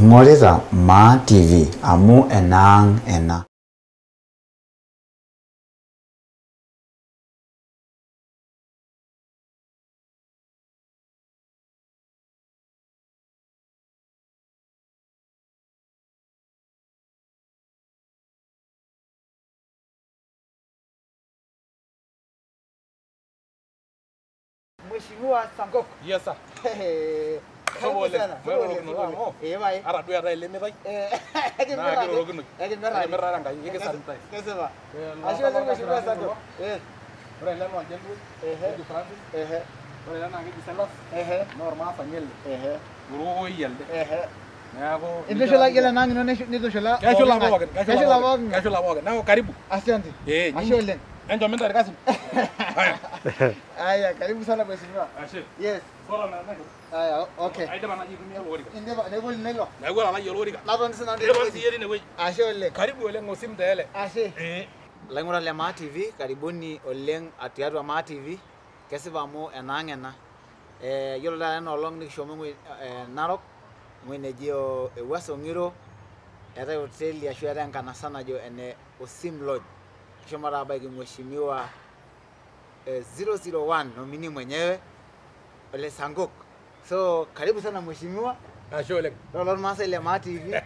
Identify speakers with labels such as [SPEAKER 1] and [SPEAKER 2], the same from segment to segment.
[SPEAKER 1] Ing'orita Maa TV amu enaang' ena.
[SPEAKER 2] Mheshimiwa Sankok.
[SPEAKER 3] Yes sir.
[SPEAKER 2] Karibu sana. Eh bai.
[SPEAKER 3] Ara duo eetae ele mitai. Naa kirorokino. Ekimirare Enkai, ekisanitize.
[SPEAKER 2] Kesipa. Ashe oleng Mheshimiwa Sankok.
[SPEAKER 3] Ore ele naa oljaluoi, keji Francis. Ore ele naa keji Silas. Naa ormaasani ele. Orkokoyoi elde. Neeku
[SPEAKER 2] Intushula yiolo enaang ino nitushula
[SPEAKER 3] keshula pookin.
[SPEAKER 2] Keshula pookin.
[SPEAKER 3] Keshula pookin. Neeku karibu.
[SPEAKER 2] Asante. Ashe oleng.
[SPEAKER 3] Enchom intae irkasin.
[SPEAKER 2] Aya, karibu sana mheshimiwa.
[SPEAKER 3] Ashe.
[SPEAKER 2] Yes.
[SPEAKER 3] Sora na nako.
[SPEAKER 2] Aya, okay.
[SPEAKER 3] Aidipa naaji aitumia olorika.
[SPEAKER 2] Indipa, neegol nelo.
[SPEAKER 3] Neeku ore olorika.
[SPEAKER 2] Natoni sinanu
[SPEAKER 3] tine wueji. Siiyie tine wueji.
[SPEAKER 2] Ashe oleng.
[SPEAKER 3] Karibu oleng osim taa ele.
[SPEAKER 2] Ashe. Laing'urak le Maa TV, karibuni oleng tiatua Maa TV. Kesipa amu enaang ena. Yiolo taata ena olong nikishomo ewueji Narok, ewueji neji Ewuaso Ng'iro, eetae hoteli ashu eetae enkanasa najo ene Osim Lodge. Kishomo taa abaiki mheshimiwa 001 nomini mwenyewe Ole Sankok. So karibu sana mheshimiwa.
[SPEAKER 3] Ashe oleng.
[SPEAKER 2] Lolo irmaasai le Maa TV.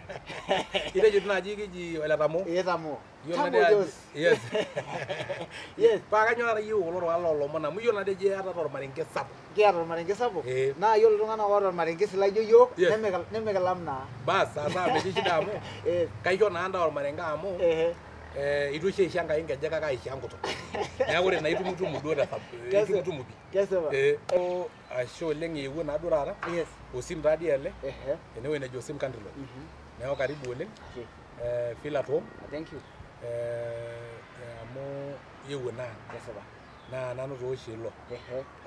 [SPEAKER 3] Itejo naaji keji Ole Tamoo.
[SPEAKER 2] Ee Tamoo.
[SPEAKER 3] Yes.
[SPEAKER 2] Yes.
[SPEAKER 3] Paa kanyor taata iyiok kulo tung'anak loolomon amu iyiolo naadi ajo iyatata ormarenke sapuk.
[SPEAKER 2] Kiata ormarenke sapuk. Naa iyiolo iltung'anak oota ormarenke laijo iyiok nemikilam naa.
[SPEAKER 3] Bas sasa metii shida amu kaisho naa ntae ormarenke amu eitu oshi eisho Enkai nkejek kake aisho enkutuk. Neeku ore naa itumutumu duo itumutumu pii.
[SPEAKER 2] Kesipa.
[SPEAKER 3] Ashe oleng iewuo naa duo taata.
[SPEAKER 2] Yes.
[SPEAKER 3] Osim taadii ele. Enewueji neji Osim Country Lodge. Neeku karibu oleng. Feel at home.
[SPEAKER 2] Thank you.
[SPEAKER 3] Amu iewuo naa.
[SPEAKER 2] Kesipa.
[SPEAKER 3] Naa nanu taa oshi ilo.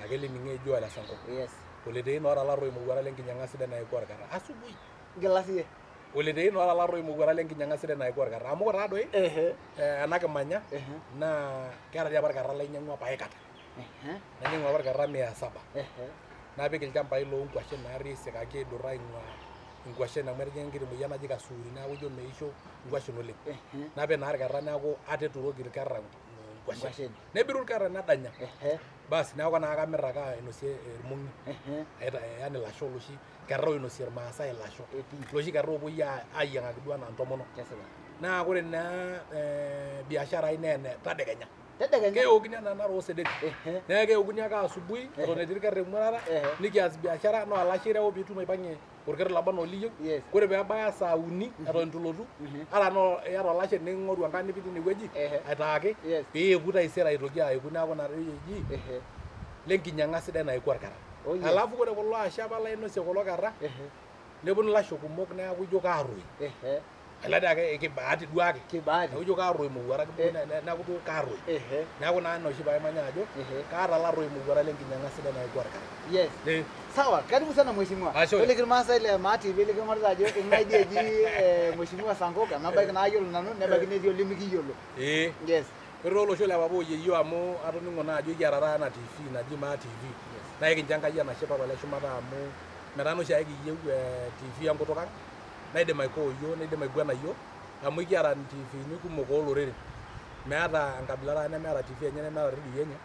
[SPEAKER 3] Ake lining'o ejo Ole Sankok.
[SPEAKER 2] Yes.
[SPEAKER 3] Ole naa oota ilarroi mowuarak lenkinyang'a sidai naiku orkara. Asubuhi.
[SPEAKER 2] Ngila siiyie.
[SPEAKER 3] Ole naa oota ilarroi mowuarak lenkinyang'a sidai naiku orkara. Amu ore taa doi ena kimanya naa keeta dii apa orkara lainyang'ua apa aikata. Nainyang'u apa orkara 700. Napik ilchambai loonkuashen natii isikaki aidurra aing'ua inkuashen amu etijing'a enkiti moyian naji kasuuri neeku ijo meisho inkuashen oleng. Napik naa irkarra neeku ateturoki irkarra inkuashen. Nebiru irkarra nedanya. Basi neeku naa kamir ake ainosie irmong'i. Yaani ilasho loshi kerra oinosie irmaasai ilasho. Loshi kerra oopuoi ayiang'aki duo enaa intomonok. Naa ore naa biashara ai naa ene tadekenya. Keokini ena nara osederi. Neeku keokini ake asubuhi eton etii irkerra emuatata nikias biashara naa olashe ireu piitum aipang'ie orker laba enaa oliyieu. Ore peebaya saa uni eton eitu ilotu ata enaa iyata olashe ning'oru enkang nipik tinewueji aitaaki piiku taisere aitoki aeku neeku ina toki eji lenkinyang'a sidai naiku orkara. Alafu ore kulo ashe apa lainosie kulo kerra neponu ilasho kumok neeku ijo kaarroi. Ele dii ake kibahati duo ake. Neeku ijo kaarroi mowuarak neeku duo kaarroi. Neeku naa ina oshi paimanya ajo kaata ilarroi mowuarak lenkinyang'a sidai naiku orkara.
[SPEAKER 2] Yes. Sawa, karibu sana mheshimiwa. Toliki irmaasai le Maa TV liking'orita ajo ing'ae dii eji mheshimiwa Sankok amu ebaiki naa ayiolo nanu nebaiki netii olimikiyiolo. Yes.
[SPEAKER 3] Ore olosho le papa oyieyio amu atoning'o naa ajo ekiata taata ena TV naji Maa TV. Naa ekincho Enkai enashe papa le shumata amu metaa naa oshiake kiyieu TV enkutuk ang' naidim aikoo iyiok neidim aiguana iyiok amu ekiata intiivini kumok ooloreren. Meeta enkabila taata nemeeta TV enye nemeeta irredioi enye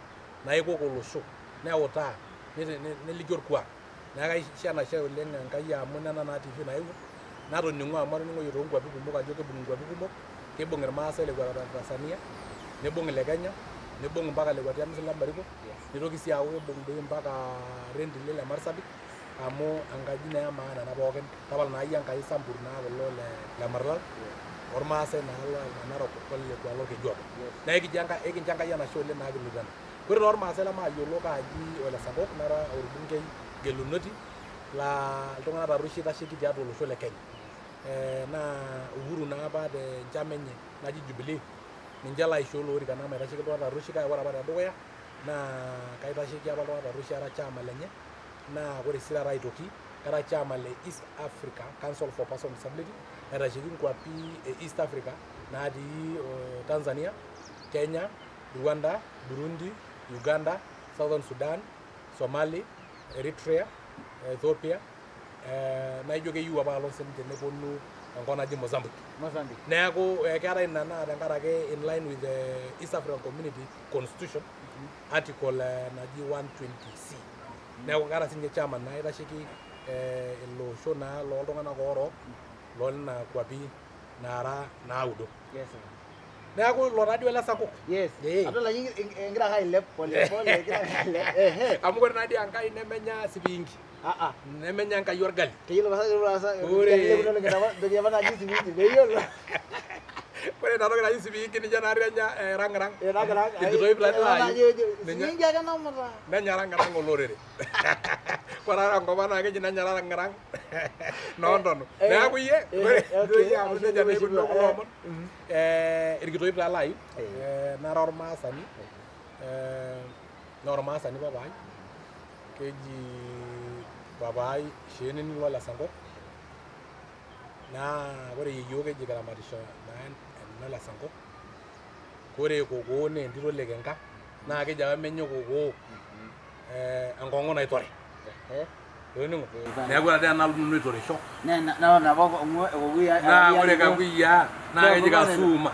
[SPEAKER 3] naikok olosho neutaa neliki orkuak. Neeku kaisho enashe oleng Enkai amu nena naa TV naewuo natoning'o amu atoning'oyie toonkuapi kumok ajo kibung' inkuapi kumok, kibung' irmaasai lekua Tanzania, nibung' ile Kenya, nibung' mpaka lekua Tiamis le Bariko, nitoki sii aaku kibung' doi mpaka Rendile le Marsabit amu enkaji naa e maana ena pookin. Tapala naa iyie Enkai sambur naa kulo le Marlal ormaasai naa le Narok olekua lorkejuado. Naa ekincho Enkai enashe oleng naa kiloito ena. Ore toormaasai lemaayiolo kaaji Ole Sankok nara orbungei gelunoti laa iltung'anak tarrueshi oitasheki tiatua olosho le Kenya. Naa Uhuru naa apa tenchama enye naji Jubilee ninche laishoo ilo orika naa maitasheki iltung'anak tarrueshi kake ore apa tedukuya naa kaitasheki apa iltung'anak tarrueshi ara chairman lenye naa ore sii taata aitoki kara chairman le East Africa Council for Persons with Disability naitasheki inkuapi e East Africa natii Tanzania, Kenya, Rwanda, Burundi, Uganda, Southern Sudan, Somali, Eritrea, Ethiopia, Naijo keyieu apa alo sininche neponu enkop naji Mozambique. Neeku keetae ina naa tenkaraki in line with the East African Community Constitution article naji 120C. Neeku keeta sininche chairman naitasheki ilo osho naa looltung'anak oorok loonena kwapi naara naudo.
[SPEAKER 2] Yes.
[SPEAKER 3] Neeku ilo taadii ole Sankok.
[SPEAKER 2] Yes. Adol ajo ingira ake ailep pole pole egira ailep.
[SPEAKER 3] Amu ore naadii Enkai nemenya sipiinki. Nemenya Enkai orgali.
[SPEAKER 2] Keyiolo ntoki apa naji sipiinki meyiolo.
[SPEAKER 3] Ore ina toki naji sipiinki ninche naarri enya erang'irang'. Irkitoip
[SPEAKER 2] Sipiinki ake namuta.
[SPEAKER 3] Nenya erang'irang' olorere. Ore enkop ang' naa keji nenya erang'irang' noontono. Neeku iyie ore amu nejia naa ikununo kulo omon. Irkitoip taa lai nara ormaasani naa ormaasani papaai keji papaai Sheenini Lole Sankok naa ore yieyioo keji kiramatisho naa Lole Sankok. Ore kokoo naa entito le Kenka naa keji apa menye kokoo enkong'u naitore. Neeku ore ade enalo noitorisho naa ore kakuyia naa keji Kasuuma.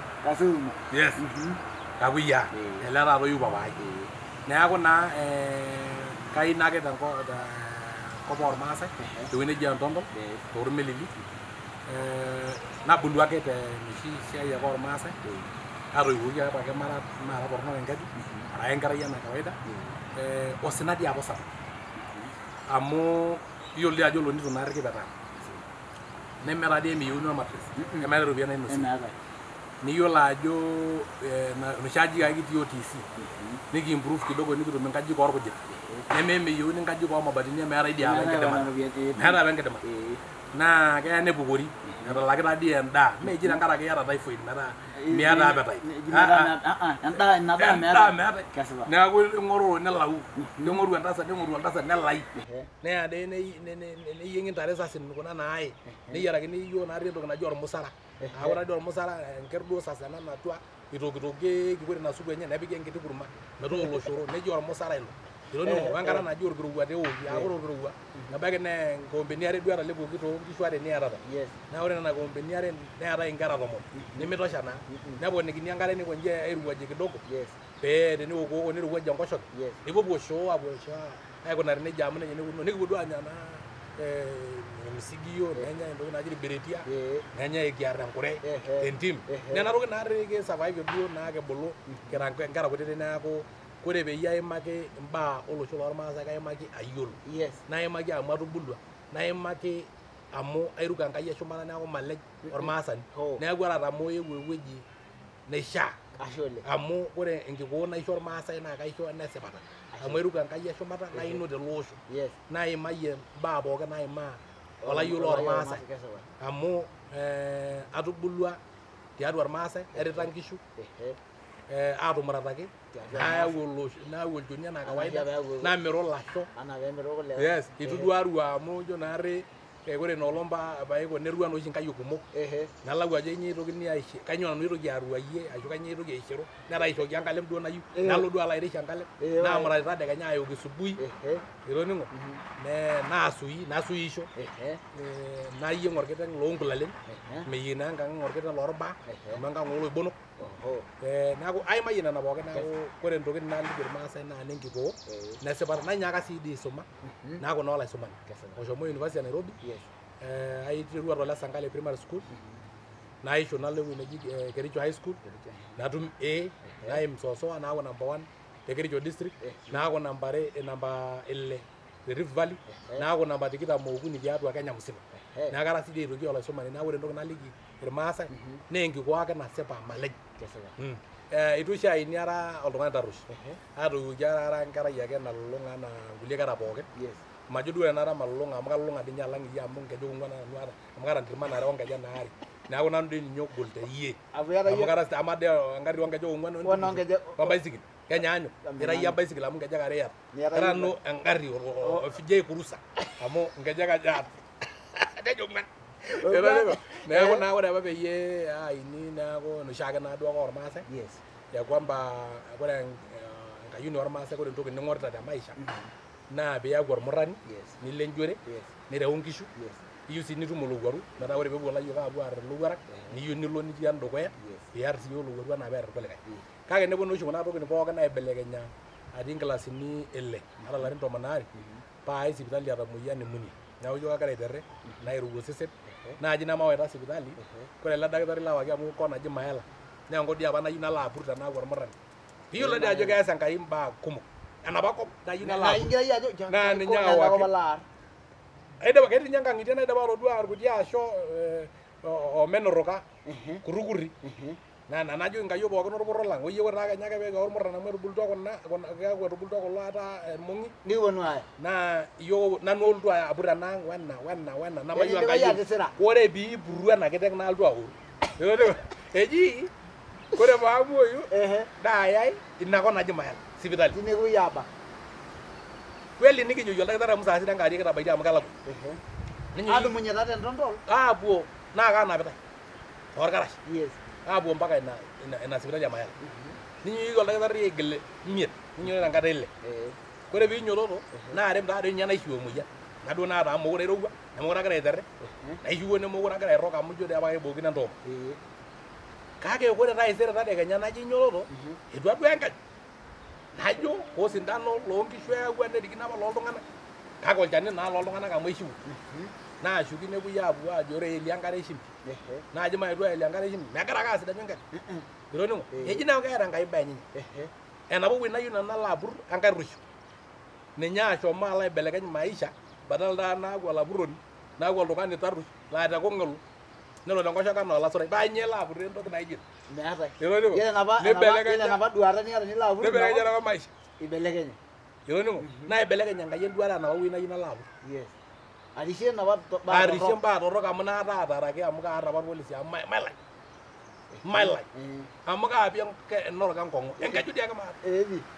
[SPEAKER 3] Yes. Kakuyia ele taata oyieu papaai. Neeku naa kain ake tenkop ormaasai tewueji neji Entontol toormelili. Nabulu ake tenoshi siai ake ormaasai atoiwuoki apake mara torronok enkeju ara ake enkerai ena kawaida. Osina dii apa osapuk amu iyiolo dii ajo olonito naarri kipetaa nemeeta dii emeyieuni ormatres nemeetae iropiyiani nainosi niyiolo ajo enoshi aji ake kitii OTC nikiimprove kidogo nikitum inkajijik orkujit nememeyieuni inkajijik oomabatini emeetae dii apa enkidimata meetae apa enkidimata naa keya nepukori etalaki taa dii endaa meji tenkaraki iyata typhoid metaa miata appetite. Endaa meetae. Neeku ing'oru nelau ning'oru entasat ning'oru oltasat nelai neya dei neyieng'i intare sasin kuna naaye neyiarakini iyiok naarri entoki naji ormusara. Aa ore dii ormusara enker duo sasa ena natua itokitokieki ore ina supu enye nepiki enkiti kurma metaa oloshoro neji ormusara ilo. Itoning'o wenkata naji orkirowua teoki aa ore orkirowua ebaiki naa inkoombeni are duo etalepuoki toonkishu are niatata. Naa ore nena koombeni are neetae inkera 10 nemeitosha naa neponikini enkare nikonji airowuajie kidogo pee teniokuoko nirowuaje enkoshoke nipuopuo shoo apuo aikunari nejia amu nejia neikununo nikipuo duo aanya naa emisigiyo nenyae entoki naji irberetia nenyae ekiar enkure tentim. Nena tokitin naarri kisurvive duo naa kibulu kira inkera kutitik neeku ore peyie aimaki imbaa olosho lormaasai kaimaki ayiolo. Naimaki amu atubulua naimaki amu airuko Enkai eshumata neeku malej ormaasani. Neeku ore atamoo eewuo ewueji neishaa amu ore enkikoo naisho ormaasai naa kaisho enesipata amu airuko Enkai eshumata naino tele osho naimayie imbaa pookin naimaa olayiolo ormaasai amu atubulua tiatua ormaasai airita nkishu aatumurataki nayau olchoni enaa kawaida namiru ilasho. Yes, itu duo arua amu ijo naarri ore ina olong paiko nerua naa oshi nkayiok kumok nalau ajo kainyoo eitokini kainyoo nanu aitoki aruayie ashu kainyoo aitoki aishiru netaa aishooki enkalem duo nayieu nalo duo alo airish enkalem naamurati tadekenya ayoki subui itoning'o naasui nasuisho nayieng orkiteng loonkulalen meyieng naa enkang orkiteng lorbaa amu enkang ooloibonok. Neeku aimayie nena pookin neeku ore intokitin naliki irmaasai naa nenkikoo nesipata nainyaaka sii dii aisuma naaku naa olaisumani oshomo University ya Nairobi. Aiterua tole Sankale Primary School naishu nalo ewueji neji Kericho High School natum A naim Sosoa naaku number 1 te Kericho District naaku namba 6 te Rift Valley naaku namba 23 tiatua Kenya musima. Neeku kara sii dii aitoki olaisumani neeku ore entoki naliki irmaasai naa enkikoo ake nasipa malej. Eitu oshi aini ara oltung'ani tarruesh atoiwuoki ara enkerai ake nalulung'a enaa nkulie kera pookin. Majo duo tenara malulung'a amu kalulung'a dii ninye alang iyie amu nkejek ong'uan nanu aata amu kaata ntirman are onkejek naare neeku nanu dii ninye ogol teyie amu kara amaa dii engarri oonkejek ong'uan ombaisikil kenyaanyuk ira iyie embaisikil amu nkejek are iyata kara nanu engarri J Cruiser amu nkejek aja aata nejo ong'uan. Neeku naa ore apa peyie aini neeku enoshi ake naa duo ake ormaasai ya kwamba ore enkayioni ormaasai ore entoki ning'orita te maisha Naa piaku ormurani nilo enjore nireu nkishu iyieu sii nitum olowuaru metaa ore peepuo ilayiok aapuo aar ilowuarak niyieu nilo nitii endukuya piar siyie olowuaru enaa pear irkulikae. Kake neponu oshi kuna tokitin pookin aibelekenya atii inkilasini ile ata ilarin 12 paa ayai sipitali atamoyia pneumonia. Neeku ijo kagira aiterre nairowua osesen naaji nemawaita sipitali. Ore ele dakitari lawaki amu enkop naji Maela naa enkop dii apa nayieu nalo apur tenaaku ormurani. Iyiolo dii ajo keas Enkai imbaa kumok. Enapa kop nayieu nalo apur. Naa ninye awaki. Aidipa ketii ninye nkang'itie naidipa atodua irkuti asho omenuruka kurukuri. Naa najo nkayiok pookin orpurro lang. Oyie ore taa kenya ake peeku ormurran amu etubulutua kuna keeku etubulutua kulo ata irmong'i.
[SPEAKER 2] Nikiponu aaya.
[SPEAKER 3] Naa iyiok nanu olotu apur ena ang wena wena wena namayieu Enkai. Ore piipuru ena kiteng nalotu aoru. Eji ore paamuoyu naayai ina kop naji Maela sipitali.
[SPEAKER 2] Tine kipuoi aabak.
[SPEAKER 3] Kweli nikijoki oldakitari amu saa sita enkewarie kitabaitie amu kelakua.
[SPEAKER 2] Adumunye taa tentontol.
[SPEAKER 3] Aapuo naa kaanapitae toorkarash.
[SPEAKER 2] Yes.
[SPEAKER 3] Aapuo mpaka ina sipitali e Maela. Ninyoyie oldakitari aigil 5 ninyoyie tenkata 6. Ore piinyototo naa arem taadoi ninye naishiu emoyian. Naduo naa amu mokure airowua nemokure agira aiterre naishiwuo nemokure agira airrog amu ijo dii apa kaibookino entooma. Kake ore taisere tadekenya najo inyototo eitu aduaa enkeju. Najo osindano loonkishu eyawua nerikino apa looltung'anak kake olchani naa looltung'anak amu aishiwuo. Naashuki nepuoi aapuo aajo ore eelie enkare eshimbi. Naaji maetu aelie enkare eshimbi megira ake asidanu enkeju. Itoning'o? Eji neeku keeta Enkai imbaa enyenyek. Enapa wueji nayieu nanu nalo apur enkarruisho. Ninye ashomo alo aibelekeny maisha badala taa naaku olapurroni naaku oltung'ani tarruesh laa tekong'elu nelo tenkoshoke anaa olasurai paa inyoo elo apurroo entoki naijo ina.
[SPEAKER 2] Meetae.
[SPEAKER 3] Itoning'o?
[SPEAKER 2] Yiolo enapa duata niata nilo apur
[SPEAKER 3] Nibelekenya enapa maisha.
[SPEAKER 2] Ibelekenye.
[SPEAKER 3] Itoning'o? Naa ibelekeny Enkai enduata enapa wueji nayieu nalo apur.
[SPEAKER 2] Yes. Arishie enapa baa
[SPEAKER 3] Arishie
[SPEAKER 2] torrok.
[SPEAKER 3] imbaa torrok amu naata ataraki amu kaata apa irpolisi amu mailai. Mailai. Amu kaapi enorok enkong'u. Enkeju dii ake maata.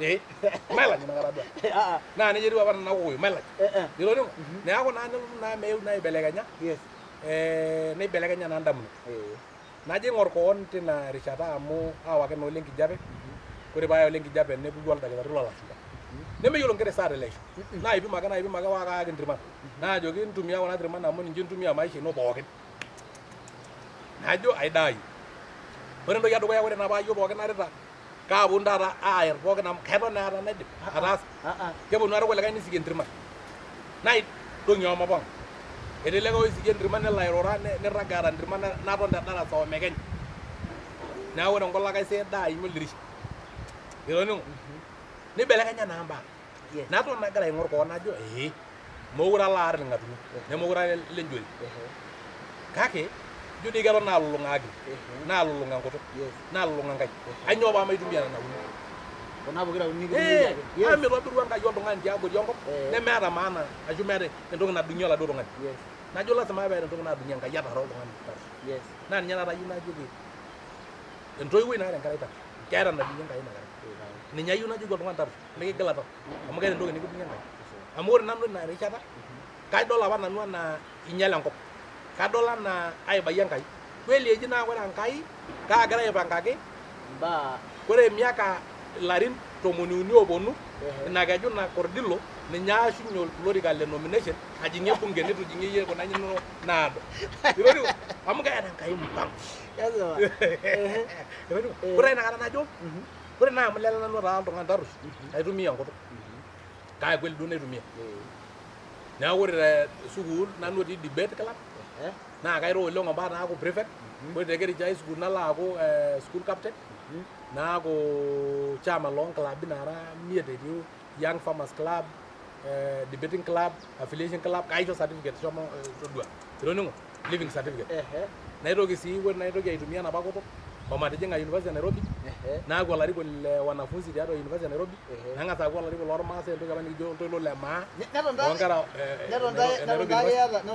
[SPEAKER 2] Eepi.
[SPEAKER 3] Mailai inakata duo. Naa nejia etiu apa nena kokoyo mailai. Itoning'o? Neeku naa nelotu naa meyeu naa aibelekenya.
[SPEAKER 2] Yes.
[SPEAKER 3] Neibelekenya naa indamunot. Najo aing'or koon tina rishata amu aawaki naa ole nkijape. Ore paaya ole nkijape nepuku oldakitari loolashumba. Nemeyiolo nkera esaa teleisho. Naipim ake paa kaayaki intirman. Naajoki ntumia kuna tirman amu ninche intumia maisha ino pookin. Najo aidaayu. Ore entoki edukuya ore napa ayiok pookin narita kaaponu taata aayar pookin amu keton eeta naidip ataasa. Keponu ake irkulikae nisikie entirman. Naidong'i omapanga. Etii likae oisikie entirman nelo airura nirrag eeta entirman naton te darasa omekenya. Neeku ore enkolong aisidaa aimie oldirisha. Itoning'o? Nibelekenya naa imbaa. Naton agira aing'or koon najo ee mokure alo aar irng'atunyo nemokure alo lenjori. Kake ijo dii keton aalulung'a akili naalulung'a enkutuk naalulung'a Enkai. Ainyoo paa maitumia nena uni?
[SPEAKER 2] Kuna pokira uni nikitumia.
[SPEAKER 3] Amu mitobirua Enkai oltung'ani tiabori enkop nemeeta maana ashu meeta entoki nadung'ie oladuo tung'ani. Najo lazima peeta entoki nadung'ie Enkai atara oltung'ani tarruesh. Naa ninye taata ayieu najoki entoiwuoi naata enkerai tarruesh keeta enadung'ie Enkai ina kerai. Ninye ayieu najoki oltung'ani tarruesh mikigila tau amu keeta entoki nikidung'ie Enkai. Amu ore nanu ina rishata kadol apa nanu enaa inyiala enkop. Kadol anaa aibayie Enkai. Kweli eji naa ore Enkai kaagira aipangaki
[SPEAKER 2] Mbaa.
[SPEAKER 3] Ore miaka ilarin 13 ooponu ina keju ina kordilo ninye aashunye olorika le nomination ajing'ie bunge nitujing'ie iyie kuna inonok naado. Itoning'o? Amu keeta Enkai mpango.
[SPEAKER 2] Kesipa.
[SPEAKER 3] Itoning'o? Ore inakata najo ore naa amu lele nanu otaa oltung'ani tarruesh aitumia enkutuk. Kake kweli duo naitumia. Neeku ore te sukuul nanu otii debate club naa kairo oleng ompaka naaku prefect. Ore te Kericho High School nalo aaku school captain. Naaku chairman loo nklabi naara 5 etii Young Farmers Club, debating club, affiliation club, kaisho certificate shomo todua. Itoning'o? Living certificate. Naitoki sii ore naitoki aitumia enapa kutuk omatijing'a University ya Nairobi. Naaku olarikoni le wanafunzi tiatua University ya Nairobi. Nang'as aaku olarikoni loormaasai entoki apa nikijo oltoilo le maa. Oonkera
[SPEAKER 2] Neton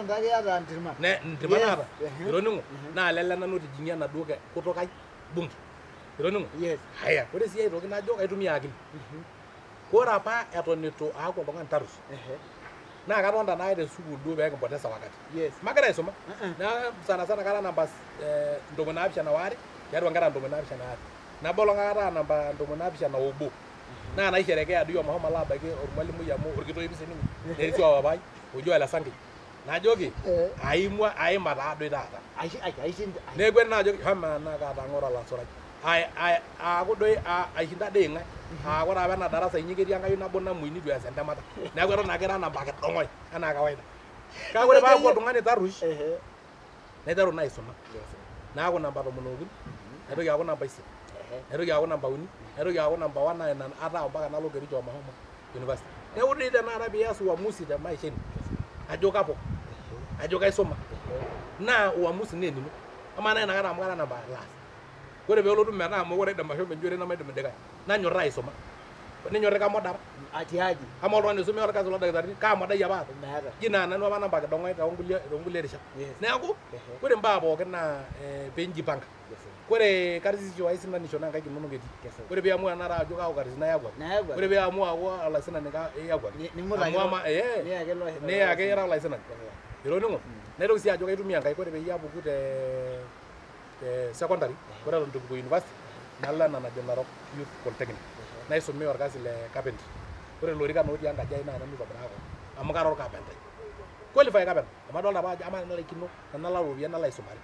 [SPEAKER 2] taake iyata ntirman.
[SPEAKER 3] Ntirman naata. Itoning'o? Naa lele nanu otijing'ie enaduo kutuk ai bunge. Itoning'o? Haya, ore sii aitoki najo kaitumia akili. Ore apa eton eitu aaku oltung'ani tarruesh naa katonta naake te sukuul duo pee kimpotesa wakati. Magira aisuma. Naa sana sana kara namba 72 tiatua nkera 72. Nabo olong aikata aa namba 71. Naa naisherekea doi omahomo alo abaiki ormwalimui amu orkitoipi sininye. Nerisio papai ojo ole Sankei. Najoki aimua aima taa doi taata.
[SPEAKER 2] Aishinda.
[SPEAKER 3] Neeku ena najoki hama naa katang'oro olasurai. Aaku doi aishinda dei ng'ae. Aaku ore apa ena darasa inyi ketii enkayioni nabo namuoi nitu eas entemata. Neeku eton ake ira namba kidong'oi enaa kawaida. Kake ore paaku oltung'ani tarruesh naiteru naa aisuma. Naaku namba 13, naitoki aaku namba 8, naitoki aaku namba 3, naitoki aaku namba 1 naa ina ataa mpaka nalo Kericho omahomo University. Neeku doi tenakata pias uamuzi te maisha ino ajo kapok, ajo kaisuma, naa uamuzi naa enino. Amaa naa inakata amu kara namba last. Ore peelotu metaa mekure aidim ashomo enchoto nemaidim likae, nanyoraa aisuma. Ninyorika moda apa.
[SPEAKER 2] Atiaji.
[SPEAKER 3] Amaa oltung'ani oisumea orkasi loldakitarini kaa modai apa aata?
[SPEAKER 2] Meeta.
[SPEAKER 3] Ji naa nanu apa namba kidong'oi toonkulie rishat. Neeku ore imbaa pookin naa piinjipanga. Ore karsisisho aisinanisho naa nkaik inonok etii. Ore piamua tenakata ajo kaaku karsisi naa iyaku ake. Ore piamua aaku olaisinani iyaku ake. Niya ake ira olaisinani. Itoning'o? Naitoki sii ajo kaitumia nkaik ore peyie apuku te secondary, ore eton itu kipuo university, nalo ena najo Narok Youth Polytechnic. Naisumea orkasi le carpentry. Ore ilorikan otii enkaji ai naa nanu oitobiraka koon amu kara orcarpenter. Qualified carpenter. Amu adolta apa ajo amaa tenalaikino tenalau iropiyiani nalo aisumare.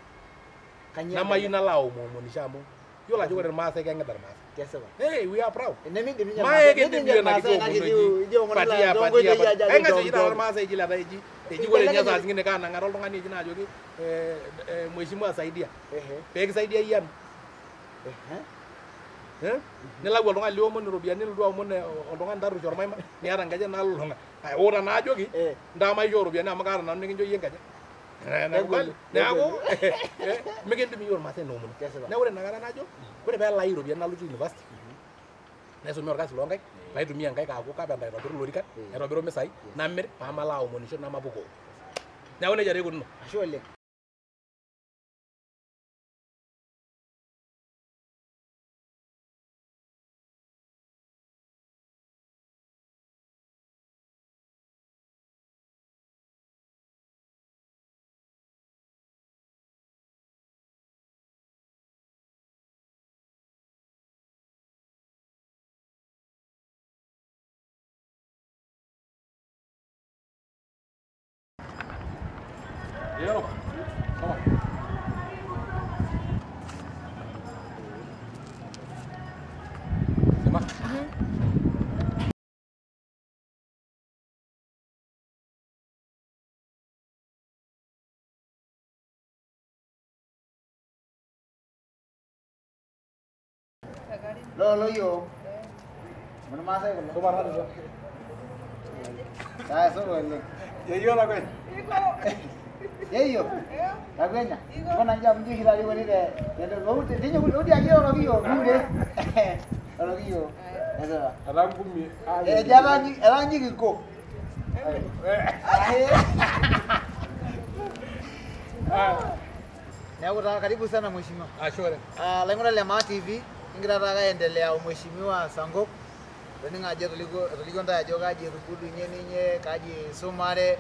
[SPEAKER 3] Namayieu nalo aomonoomonisho amu yiolo ajo ore irmaasai keng'ida irmaasai.
[SPEAKER 2] Kesipa.
[SPEAKER 3] Hey, we are proud.
[SPEAKER 2] Nemidim ninye
[SPEAKER 3] Mae
[SPEAKER 2] Irmaasai-
[SPEAKER 3] kindim
[SPEAKER 2] nemidim
[SPEAKER 3] iyiok ina kiti
[SPEAKER 2] Irmaasai ina
[SPEAKER 3] omono
[SPEAKER 2] kiti
[SPEAKER 3] eji.
[SPEAKER 2] ijo omono
[SPEAKER 3] Patia,
[SPEAKER 2] laa
[SPEAKER 3] patia,
[SPEAKER 2] toonkoitoi
[SPEAKER 3] patia.
[SPEAKER 2] ajo ajo
[SPEAKER 3] Kaing'as oshi taata
[SPEAKER 2] toonkoitoi.
[SPEAKER 3] irmaasai eji letaa eji. Eji ore ninye
[SPEAKER 2] Ibelekenye-
[SPEAKER 3] saa zingine kaanang'are oltung'ani eji naajoki mheshimiwa saidia. Pee kisaidia iyie anu. Nilau oltung'ani liomon iropiyiani nilotu aomon oltung'ani tarruesh ormaima niata nkejek nalulung'a. Ore naajoki ntaa maishoo iropiyiani amu kaata nanu nikincho iyie nkejek. Nakubali. Neeku mikindim iyie ormaasai ina omono.
[SPEAKER 2] Kesipa.
[SPEAKER 3] Neeku ore inakata najo ore peelai iropiyiani nalotu university naisumia orkasi loonkaik paitumia nkaik aaku carpenter aitobiru ilorikan naitobiru imisai namir paamalo aomonisho nemapukoo. Neeku nejia taa ikununo.
[SPEAKER 2] Ashe oleng.
[SPEAKER 3] Yo. Come on. Sema.
[SPEAKER 2] Lolo yo. Mano maasai kulo.
[SPEAKER 3] Supa taata.
[SPEAKER 2] Taa supa oleng.
[SPEAKER 3] Yeyio Lakwenya.
[SPEAKER 2] Yeyio. Lakwenya. Mbona nja mji oshi taata eikoni te udi ake iroroki iyiok miure. Iroroki iyiok. Kesipa.
[SPEAKER 3] Etaa nkumi.
[SPEAKER 2] Ejo etaa inji kinko. Neeku taa karibu sana mheshimiwa.
[SPEAKER 3] Ashe oleng.
[SPEAKER 2] Laing'urak le Maa TV, kigira taata aendelea o mheshimiwa Sankok. Toningo ajo etolikio ntae ajo kaji etubulunye ninye, kaji isumare,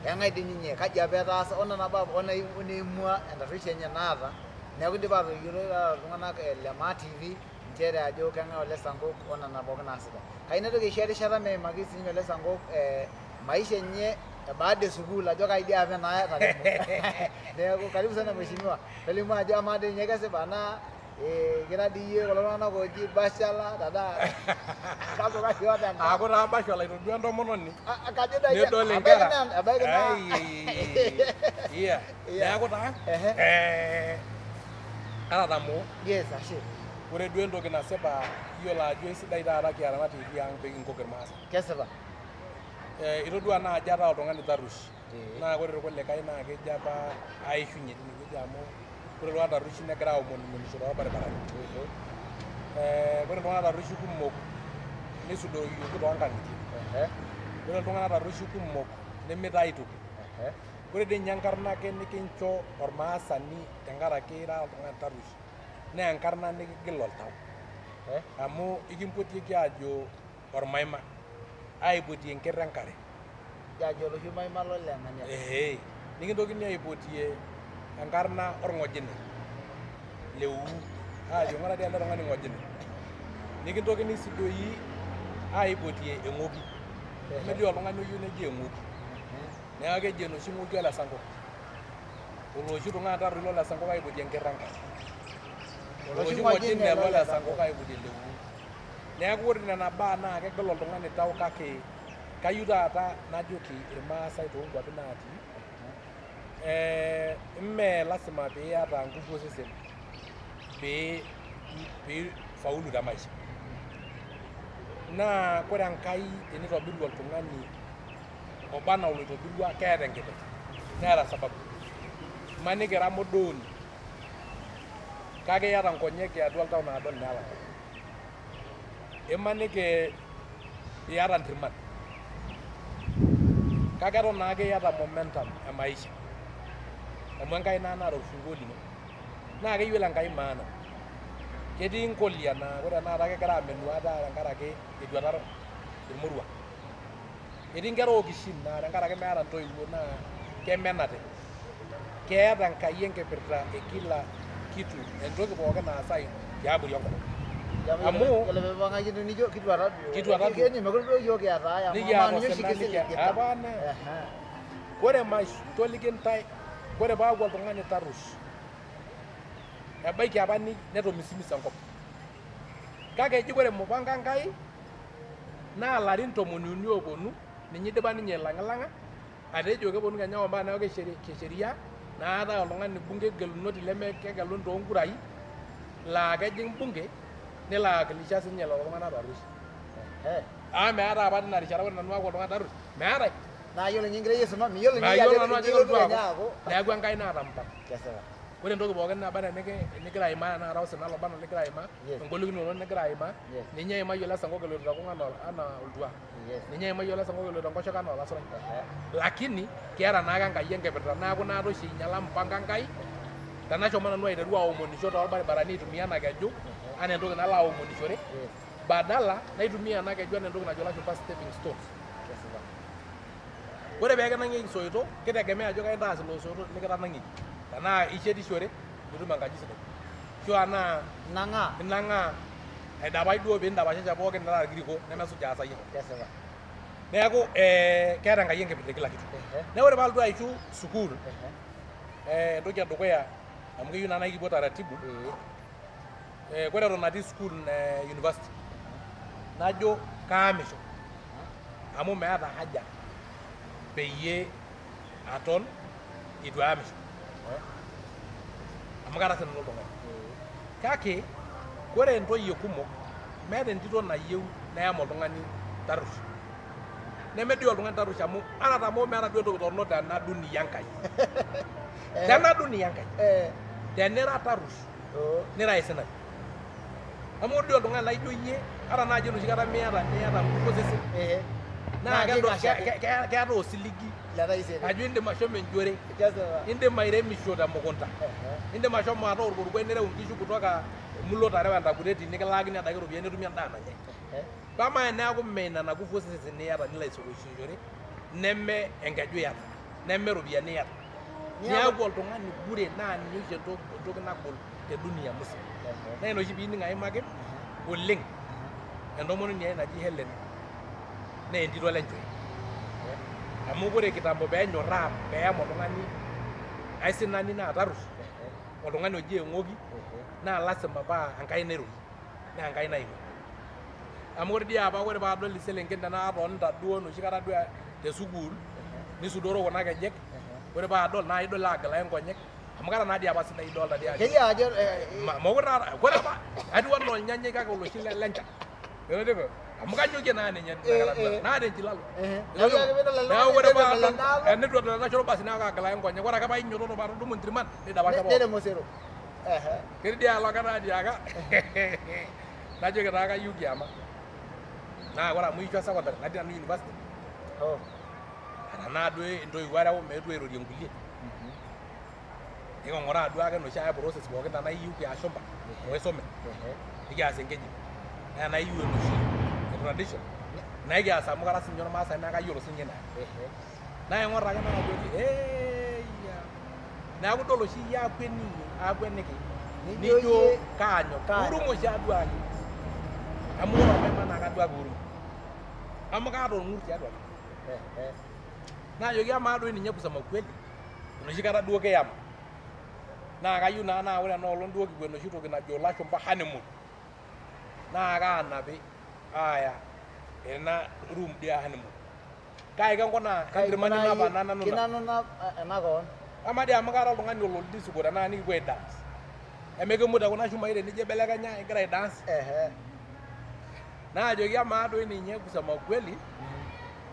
[SPEAKER 2] eng'ae dii ninye, kaji apa etaasa onena baa pookin oneimua entarrueshi enye naata. Neeku idipa atayiolo taata iltung'anak le Maa TV nchere ajo keng'ae Ole Sankok onena pookin naasita. Kayieu naitoki aisho erishata meimaki sininye Ole Sankok maisha enye baada e sukuul ajo kai dii apa enaata. Neeku karibu sana mheshimiwa. Tolimu ajo amaa dii ninye kesipa naa kira dii iyie kulo tung'anak ooji bachelor tadaa kajo kaji oota
[SPEAKER 3] Aaku taa bachelor aitodua entomononi.
[SPEAKER 2] Kajo doi
[SPEAKER 3] Nidol inkera.
[SPEAKER 2] ebaiki naa
[SPEAKER 3] Iya. Neeku taa atatamoo.
[SPEAKER 2] Yes, ashe.
[SPEAKER 3] Ore duo entoki nasipa iyiolo ajo eisidai taata kiata ena TV ang pee kinkok irmaasai.
[SPEAKER 2] Kesipa.
[SPEAKER 3] Itodua naa ajo ataa oltung'ani tarruesh. Naa ore irkulikae naa kejo apa aishunye tinewueji amu ore iltung'anak tarrueshi negira aomonimonisho torbaribarani. Ore iltung'anak tarrueshi kumok neisudorioki toonkang'itie. Ore iltung'anak tarrueshi kumok nemitaa aitoki. Ore dii ninye enkarna ake nikincho ormaasani tenkaraki ira oltung'ani tarruesh naa enkarna nikigil oltau. Amu ikimpotieki aajo ormaima aipotie enker enkare.
[SPEAKER 2] Ajo oloshi maima loleng'ania.
[SPEAKER 3] Nikintokini aipotie enkarna orng'ojine leuu aajo ng'ura dii ele tung'ani ng'ojine. Nikintokini sii doi aipotie eng'oki. Nemetii oltung'ani oyieu neji eng'oki. Neeku keji enoshi ng'oki ole Sankok. Oloshi tung'ani tarruesh lole Sankok aipotie enker Enkai. Oloshi ng'ojine lole Sankok aipotie olewuo. Neeku ore nena baa naa kegol oltung'ani tau kake kayieu taata najoki irmaasai toonkuapi naatii mme lasima piiyata nguvu osesen pee piifaulu te maisha. Naa kore Enkai tenitobiru oltung'ani oba anaa oloitobirua keeta enkipirta neeta sababu. Imaniki ira modooni kake iyata nkonyek eatua oltau naadol inaalakua. Imaniki iyata ntirman kake eton naake iyata momentum e maisha amu Enkai naa naata orfunguo lino. Naa keyiolo Enkai maana. Ketii nkolia naa ore tenakata kegira amenu ate tenkaraki etuata irmoruak. Etii nkera okishin naa tenkaraki meeta ntoiwuo naa kemenate. Keeta Enkai enkipirta e kila kitu entoki pookin naasayu tiabori enkop. Amu
[SPEAKER 2] Yiolo peepang'aki nijo kituata duo.
[SPEAKER 3] Kituata duo.
[SPEAKER 2] Keni mekure duo yiok kiata amu
[SPEAKER 3] Nikiata
[SPEAKER 2] amaa ninye oshi
[SPEAKER 3] osina
[SPEAKER 2] kisiligita.
[SPEAKER 3] Hapana. Ore maitoliki ntae, ore paaku oltung'ani tarruesh ebaiki apa netomisimis enkop. Kake eji ore mupango Enkai naa larin 33 ooponu ninye idipa ninye ailang'ilang'a atejo keponu kenya ompaka neeku kesheria naatae oltung'ani bunge gelunoti leme kegeluni toonkurai laa kejing bunge nelo aiwakilisha sinye lelo tung'anak tarruesh. Amu meetae apa tina rishata ore nanu aaku oltung'ani tarruesh meetae.
[SPEAKER 2] Naa yiolo ninye ingira iyie aisuma miyiolo ninye
[SPEAKER 3] Mayiolo
[SPEAKER 2] ajo
[SPEAKER 3] nanu ajo
[SPEAKER 2] ilotu
[SPEAKER 3] kelotu
[SPEAKER 2] kenya
[SPEAKER 3] aaku.
[SPEAKER 2] aaku.
[SPEAKER 3] Neeku Enkai naata mpango.
[SPEAKER 2] Kesipa.
[SPEAKER 3] Ore entoki pookin naba enaa enigira aimaa tenakata osina loba enaa oligira aimaa, engolikinoto nigira aimaa, ninye eimayie ole Sankok eloito tenkung anaa oltua. Ninye eimayie ole Sankok eloito enkoshoke anaa olasurai. Lakini keeta naake Enkai enkipirta neeku naata oshi einyiala mpango Enkai tenashomo nanu aiteru aomonisho toolbaribarani aitumia ena keju anaa entoki nalo aomonishore badala naitumia ena keju anaa entoki najo ilashumba stepping stones.
[SPEAKER 2] Kesipa.
[SPEAKER 3] Ore pee kinang'ieki isoitok kitegemea ajo kaintaas ilo soito likitanang'ieki. Tenaa ishetishore nitum enkaji sidai. Ashu anaa
[SPEAKER 2] Inang'aa.
[SPEAKER 3] inang'aa aidapai duo piindapashasha pookin metaa irkiriko nemesuj aasayia.
[SPEAKER 2] Kesipa.
[SPEAKER 3] Neeku keeta Enkai enkipirta e kila kitu. Neeku ore paalotu aishu sukuul entoki edukuya amu keyieu naa nikipuo taratibu ore eton atii sukuul university najo kaamisho amu meeta haja peyie aton eitu aamisho amu kara sinanu oltung'ani. Kake ore intoyie kumok meeta entito nayieu neyam oltung'ani tarruesh. Nemedio oltung'ani tarruesh amu ata tamoo meeta duo entoki torrono tena dunia Enkai. Tena dunia Enkai. Tenira tarruesh nira aisinani. Amu ore oltung'ani laijo iyie ata naaji enoshi kata miata nguvu osesen naa keeta osiligi ajo indim ashomo enjore, indim airemisho temukunta, indim ashomo ataa orkorukuai nireu inkishu kutoka Mulot areu Entakureti nikilaakini adake iropiyiani netumi endaa nanyai. Kamaa eneeku mee nena nguvu osesen niata nilo aisokishore neme enkeju iyata, neme iropiyiani iyata. Niaku oltung'ani bure naa ninye oshi entoki nagol te dunia musima. Naa ina oshi piining aimaki oleng entomononi ai naji Hellen naa entito lenchoe. Amu ore kitambo peenyorraa peeyam oltung'ani aisinani naa tarruesh oltung'ani oji eng'oki naa lasima paa Enkai nairorie naa Enkai naimie. Amu ore dii apa ore paadol iselenken tenakata atonita duo enoshi kata duo te sukuul nisudoro kuna kejek ore paadol naa idol aagilaki nkonyek amu kara naa dii apa sidai idolta dii ajo
[SPEAKER 2] Kelio ajo
[SPEAKER 3] mokure taata ore apa atiu anaa olnyanyai kake oloshi lenchan. Amu kanyokie naa ninye naata enchilalo. Neeku ore paadol eneitu edol ena shoto basi neeku kaagilaki nkonyek ore ake painyototo paatudumu ntirman nidapasha pookin.
[SPEAKER 2] Nerem osero.
[SPEAKER 3] Ketii dii alo kataatiaka najoki taa kayieu kiama. Naa ore amu aishua secondary natii nanu university. Tenaa duo intoiwuo areu meetu airorie nkulie. Niking'uraa duake enoshi ake process pookin tenaa iyieu kiashumba oisume nikias engagement. Naa tenaa iyieu enoshi e tradition naa ekias amu kara sininye ormaasai naa kayiolo sininye ina. Naa aing'or ake najoki eeyia. Neeku idol oshi iyie akweni akweniki nijo kaanyor. Irum oshi aduaki. Amu ore ormaima naa kaduaki huruma. Amu kaata orng'ur tiatua oltau. Naajoki amaa doi ninye kusema kweli, enoshi kata duo kiyama. Naa kayieu naa naa ore ena olong duo kipuo enoshi toki najo ilashumba honeymoon. Naa kaanapi aaya ena room dii e honeymoon. Kai enkop naa kentirmani napa nanu ina.
[SPEAKER 2] Kinanu ena koon.
[SPEAKER 3] Amaa dii amu kara oltung'ani olo oldisco tenaa nikipuo aidance. Emekimut te kuna shumai tenijo aibelekenya igira aidance. Naajoki amaa doi ninye kusema kweli,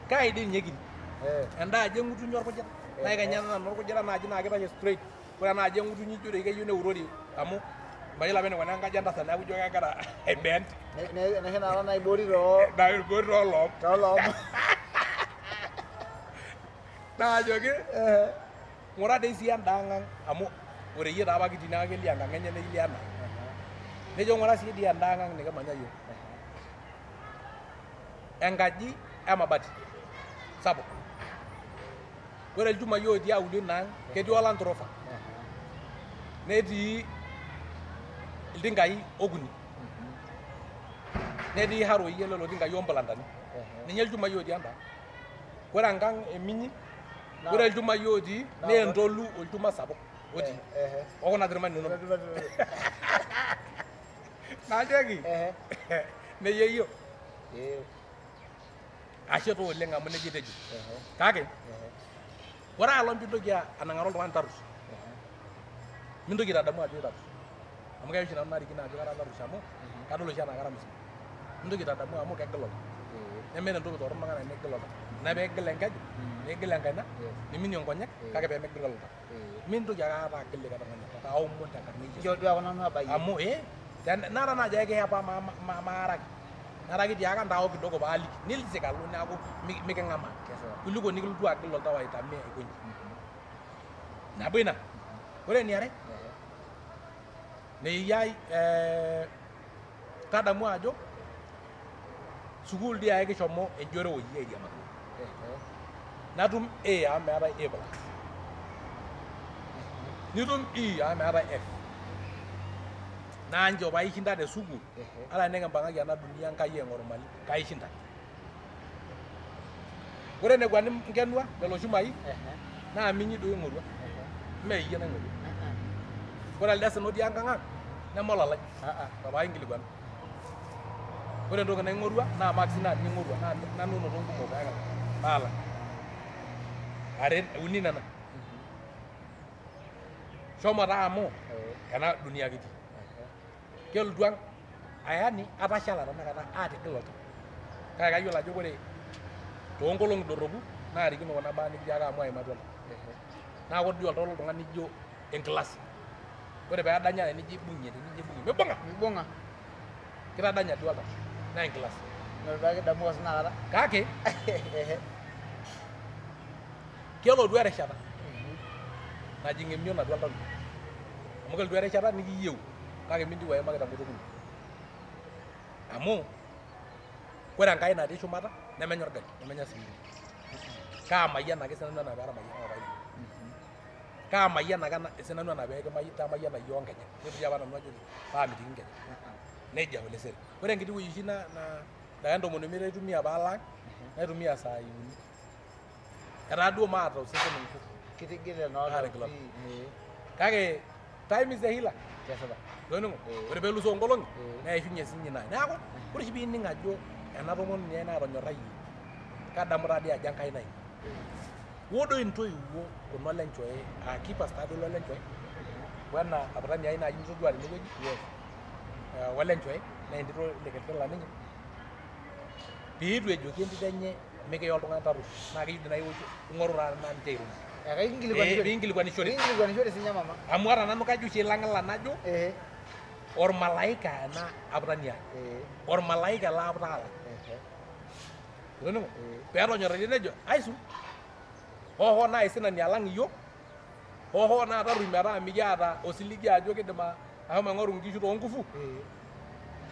[SPEAKER 3] kai dii ninye kitii. Endaa aji eng'utunyi orkujita. Naa kenya nanu orkujita naaji naa kitashe straight. Ore enaaji eng'utunyi ijo doi keyieu neurori amu mayiolo apa enikuna enkaji entasat neeku ijo kegira aibend.
[SPEAKER 2] Enoshi nara naibori too
[SPEAKER 3] Naibori tooloom.
[SPEAKER 2] Tooloom.
[SPEAKER 3] Naajoki ng'ura dei sii enda ang' ang' amu ore iyie taa apa kitii neeku kelio enkang' enye nelio ena. Nejo ng'ura sii dii enda ang' ang' nikimanya iyiok. Enkaji emabati sapuk. Ore ilchumai otii aulo ina ang' ketii o Land Rover. Netii iltinkai okuni. Netii haroi lelo tinkai omplantani. Ninye ilchumai otii enda ang'. Ore enkang' eminyi, ore ilchumai otii naa entolu olchuma sapuk otii. Okuna tirman inonok. Najoki neyieyio. Ashe taa oleng amu nejia etejo. Kake ore along pintoki anang'are oltung'ani tarruesh, mintoki aitadamu ajo itarruesh. Amu keya oshi nanu narikino ajo kara tarruesh amu kadol oshi enaa kara musima. Mintoki aitadamu amu kegil oltau. Nemeeta entoki torronok enaa enigil oltau. Ore peegil enkeju, nigil enkaina, niminie nkonyek kake pemegil oltau. Mintoki ake aikata agil likae tung'ani oltau. Aomon tenkarna e Yesu.
[SPEAKER 2] Nchoo duo ake nanu abayie.
[SPEAKER 3] Amu nara naaji ake apa maaraki. Nara kitiaka ntao kidogo paaliki. Nilisik alo neeku miking'amaa. Kuliko nikilotu agil oltau aitamie aikonji. Nabo ina. Ore eniare, neyiai tadamu ajo sukuul dii ake kishomo enjore oyie airiamakino. Natum A amu meetae A plus. Nitum E amu meetae F. Naa nchoo paishinda te sukuul, ata enikimpang'aki ena dunia Enkai aing'oru mali, kaishinda. Ore enekuani nkenua lelo shumai, naa minyi doi oing'orua, mee iyie naing'orua. Ore elde sina otii enkang' ang' neme olalai, papai nkilikuanu. Ore entoki naing'orua naa maksi naa ninye aing'orua naa nanu onoto nkumok paalang. Are uni nena. Shomo taa amu ena dunia kitii. Kelotu ang' ayani atashala tenakata aatigila oltau. Kake kayiolo ajo ore toonkolong'i dorropu naarikino kuna baa nikitiaka amu aimatua oltau. Naa ore dii oltau loltung'ani nijo enkilasi. Ore peedanya tenijo aibung'ie tenijo aibung'ie mibung'a.
[SPEAKER 2] Mibung'a.
[SPEAKER 3] Kitadanya duo oltau naa enkilasi.
[SPEAKER 2] Melotu ake damuka sinakata.
[SPEAKER 3] Kake kelotu erishata najing emion atua oltau lino. Amu kelotu erishata nikiyieu kake mintiu aimaki tenkutuk ino. Amu ore Enkai natii shumata nemenya orgali, nemenya esiminti. Kaamayian ake sinanu enaa peetamayiana papai lino. Kaamayian ake sinanu enaa peekitamayiana iyiook nkejek. Neitu dii apa nanu ajoki paamitiki nkejek. Nejia olesere. Ore enkiti wueji oshi naa dakikani 15 aitumia paalo ang', naitumia isaai uni. Etaa duo maata osesen ingufu.
[SPEAKER 2] Kitigile naa oltau
[SPEAKER 3] Aatigila.
[SPEAKER 2] pii.
[SPEAKER 3] Kake time is the healer.
[SPEAKER 2] Kesipa.
[SPEAKER 3] Toning'o? Ore peelusoo nkolong'i neishunye sinye ina. Neeku ore oshi piining ajo ena tomononi ai natonyorrayie, kadamu taa dii ajo Enkai naing'ua. Woo doi intoiwuo kuna olenchoe aa keepers taa duo lolenchoe wena kaputani ai naaji nitodua tenewueji olenchoe naa entito lekirtila ninye piitu ejoki entito enye mikiya oltung'ani tarruesh naa keyieu dii naa ing'oru taata naa ninche airorie.
[SPEAKER 2] Ekaikinkilikuanishore.
[SPEAKER 3] Piinkilikuanishore.
[SPEAKER 2] Piinkilikuanishore sinye mama.
[SPEAKER 3] Amu ata nanu kajo oshi ailang'ila najo ormalaika ena aputani ai. Ormalaika ele aputa lai. Itoning'o? Peetonyorraitie nejo aisul hoo naa aisinani alang iyiok, hoo naa tarruesh metaa mikiata osiligi ajo kidim ashomo aing'oru inkishu toonkufu,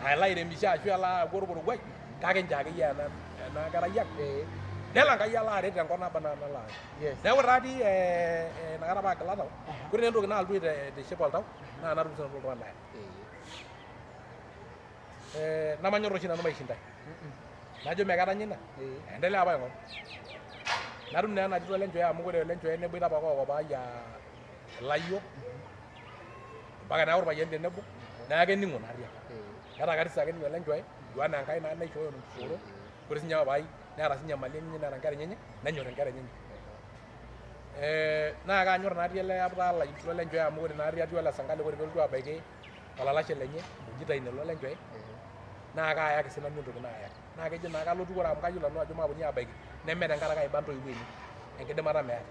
[SPEAKER 3] alo airemisho ashu alo aaku orporokuai, kake nchoo akeyie ena kerai ang'. Nelo Enkai alo aret tenkop naba anaa nalo aret. Neeku taa dii inakata paagila tau, ore naa entoki naalotu aitiship oltau naa natum sinanu oltung'ani layam. Namanyor oshi nanu maishinda. Najo mekatanya ina. Endelea apa aing'oru. Natum naa ena tito Lenchoe amu ore Lenchoe neboita apa kokop ai aa ilayiok mpaka neeku irpayiani tenebo neeku kening'o naa tiang. Keeta kanisa ake ninye Lenchoe etiu enaa Enkai naa naishooyo enkishooro. Ore sinye papai neeta sinye imali enye neeta inkera enyenyek nenyor inkera enyenyek. Naa kaanyor natii ele aptaa lai lo Lenchoe amu ore natii atua ele sankali ore peelotu abaiki olalashe lenye oji Taine lo Lenchoe naa kaayaki sinanu entoki naayaki. Naa kejo naa kalotu ore amu kayiolo nanu ajo maaponunui aabaiki neme tenkaraki aiba intoiwuo ainei enkidimata meeta.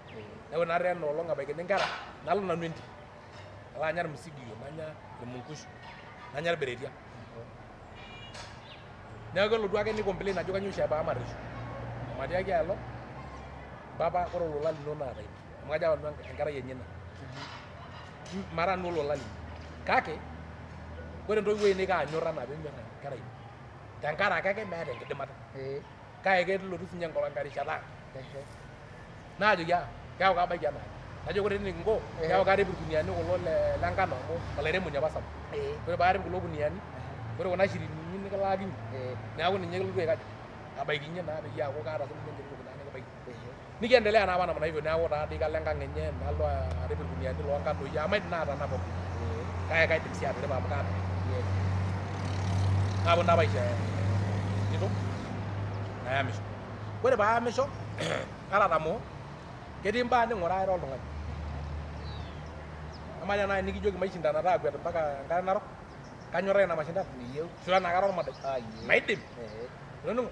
[SPEAKER 3] Neeku ore natii ena olong ebaikini inkera nalo nanu entim. Alo anya irmusigio, nanya irmungush, nanya irberetia. Neeku kelotu ake ni complain ajo kainyoo oshi paamareshu. Matiaki alo mpapa ore olola lino naa Taine amu kajo apa nanu enkerai enye ina. Mara nanu olola lino. Kake ore intoiwuo ainei kaanyor anaa piinyor enkerai ino. Tenkaraki ake meeta enkidimata. Kake kelotu sinye erishata ang. Naajoki aa keeku kabaiki enaake. Najo ore enikinko keeku karip irkuniani kulo le nkano amu olairemoni apa sapuk. Ore paarip kulo kuniani ore kuna shirinini nikilaakinye neeku ninye kilotu aikaja abaikinye naa peyie aaku kaata sinanu enkiti toki naa nikibaiki. Nikiendelea naa apa namna hivyo neeku taa dii kalo enkang enye nalo arip irkuniani loo nkanoi amu maidim naa atanapa kake kaidim sii atiripa amu kaata. Naaponu naa apa aisho entito nayamisho. Ore paayamisho ata tamoo ketii imbaa ning'uraa ira oltung'ani. Amaa tenaa enikijoki maishindanata aakwet mpaka enkare narok kanyorraa ina mashindano?
[SPEAKER 2] Miyieu.
[SPEAKER 3] Ashu tenaa kara ormadai? Maidim. Itoning'o?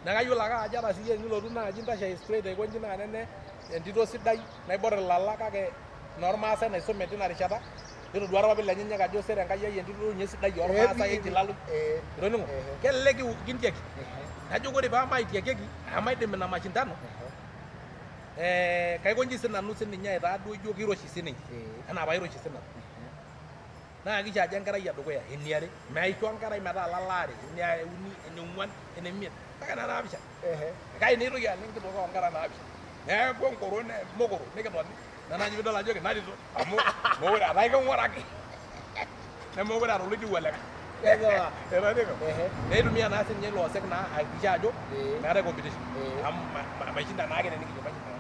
[SPEAKER 3] Neeku kayiolo ake ajo ata siyie tenilotu naaji intashe straight aiko inji naa nene entito sidai naibor ilala kake inoormaasai naisume tina rishata nitodua irpapit lenyenyek ajo sere Enkai ai entito ninye sidai ormaasai eji laloi. Itoning'o? Kelelek kintiaki. Najo ore pamaitiakeki amu maidim ina mashindano kaiko inji sinanu sininye aitaa duo ijo kiroshi sininye enaa pairoshi sinanu. Naa kisho ajo enkerai edukuya eniare meisho enkerai metaa lala are ene uni ene ong'uan ene miet mpaka naa naapishana. Kake neitoki alo enkitok oonkera naapishana. Neeku enkoro mokoro nikitoni ina naaji piidol ajo kinatito amu mokure etaa eking'uraki nemekure eeta oloitiwua likae. Itoning'o? Neitumia naa sinye ilo osek naa ayakikisha ajo meetae competition amu maishinda naake tenikijo maishindana.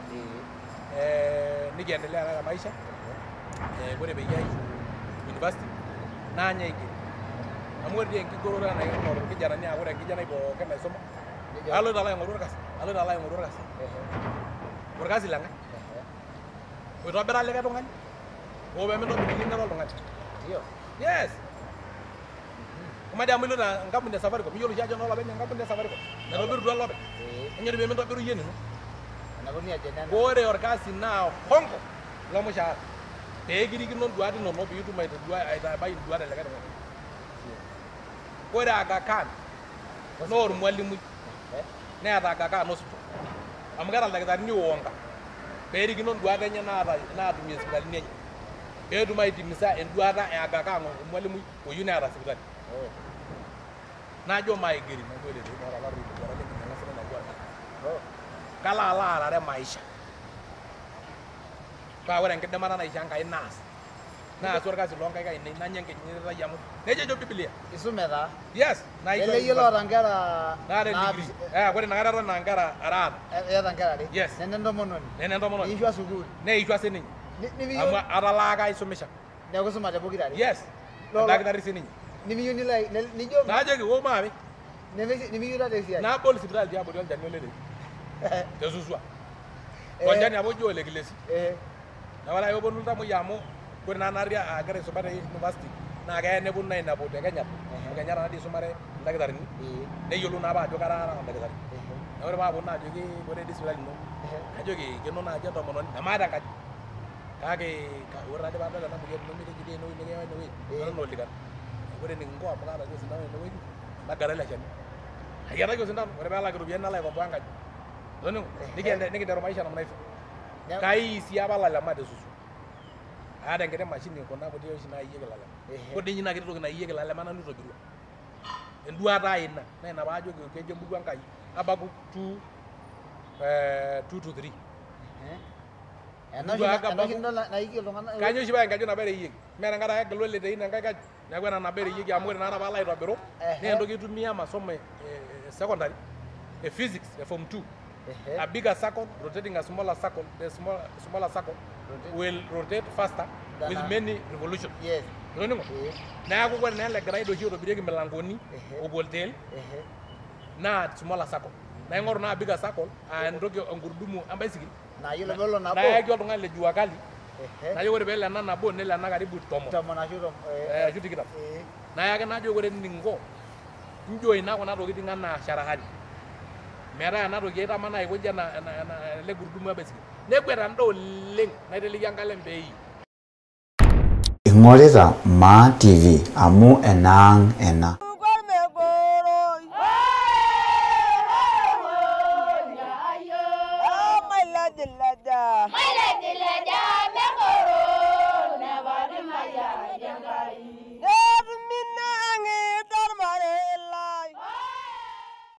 [SPEAKER 3] Nikiendelea naa te maisha. Ore peyie aishu university naanya aigeri. Amu ore dii enkigoroto enaa eking'or irkijanani aa ore enkijanai pookin naisuma aloito alo aing'oru orkasi, aloito alo aing'oru orkasi. Orkasi leng'ae? Oitobira likae tung'ani hoo pemintobir iyie nira oltung'ani. Yes. Amaa dii amu iloito enkampuni e Safaricom iyiolo oshi ajo nolopeny enkampuni e Safaricom naitobirutua olopeny. Kainyoo dii pemintobiru iyie enino? Ore orkasi naa hongo lomushaara pee kirikino nduat inonok piitum aitabai nduat elikae tung'ani. Ore Aga Khan naa ormwalimui neeta Aga Khan hospital amu keeta ildakitarini oonga peerikino nduat enye naata naatumie sipitalini enye peetum aitimisa enduata e Aga Khan ormwalimui oyieu neeta sipitali. Najo maigeri najo ore doi meeta olorere lenkinyang'a sidai naijo orkasi. Kalo alo aarare maisha. Paa ore enkidimata naishoo Enkai naas. Naasu orkasi loonkaik ainei nanya enkinyita ai amu nejia ejo Biblia.
[SPEAKER 2] Isume taa.
[SPEAKER 3] Yes.
[SPEAKER 2] Lele iyie loota nkera
[SPEAKER 3] Naata degree. Ore inakata eton aa nkera are aata.
[SPEAKER 2] Iyata nkera are.
[SPEAKER 3] Yes.
[SPEAKER 2] Nena entomononi.
[SPEAKER 3] Nena entomononi.
[SPEAKER 2] Niishua sukuul.
[SPEAKER 3] Neishua sininye. Amu atalaaka aisumisha.
[SPEAKER 2] Neeku isumate pokira are.
[SPEAKER 3] Yes. Oldakitari sininye.
[SPEAKER 2] Nimiyieu nilo nijo.
[SPEAKER 3] Najoki wou maape.
[SPEAKER 2] Nimiyieu taata esiai.
[SPEAKER 3] Nabol sipitali tiabori olchani olereri. Te Suswa. Olchani apa oji ole Kilesi. Neeku ore ake peeponu iltamoyia amu ore naa natii agira aisuma te university naa keya neponu ainepu te Kenyatta amu Kenyatta naadii isumare ildakitarini neyiolou naa apa ajo kara oldakitari. Neeku ore paaponu ajoki ore dii sipitali ino najoki ikeno naaji entomononi nemaata enkaji kake ore taadii paadol ena moyian ino mitejo dii enewueji nikiyawa enewueji naton olikano. Ore enikinko amu kaata dii osindano tenewueji tagara ele shani. Ayiataki osindano ore peelak iropiyiani nalo aikomboa enkaji. Itoning'o? Nikinteru maisha namna hivyo. Kai sii apa lalema te Suswa. Aata enkiti mashini kuna kuti oshi naayieki lalema. Ore dii ninye ina kiti toki nayieki lalema nanu aitobirua. Enduata ai ina naa ina paajoki kejo embuku Enkai Habakkuk 2 2 to 3. Kanyo oshi paa enkeju nabo ereyieki. Mee tenkaraki egilu ele teine enkae keju. Neeku ena nabo ereyieki amu ore naa paalo aitobiru naa entoki aitumia masomo e secondary e physics e form 2. A bigger circle rotating a smaller circle, the smaller circle will rotate faster with many revolutions.
[SPEAKER 2] Yes.
[SPEAKER 3] Itoning'o? Neeku ore naa ele graid oshi oitobirieki milangoni oboltel naa smaller circle. Naa ing'oru naa bigger circle aa entoki engurudumu embaisikil.
[SPEAKER 2] Naa yiolo peelo nabo.
[SPEAKER 3] Naa eyaki oltung'ani le jua kali. Naa ore peelo ena nabo nelo ena karibu 10.
[SPEAKER 2] 10 ashu
[SPEAKER 3] ashu 20. Naa eyaki najo ore eninko njoina kuna tokitin anaa sharahani. Metaa ena toki aitamana aikoji ena ele gurudumu embaisikil. Nekwet enda oleng naiteleki enkalem pee.
[SPEAKER 1] Ing'orita Maa TV amu enaang' ena.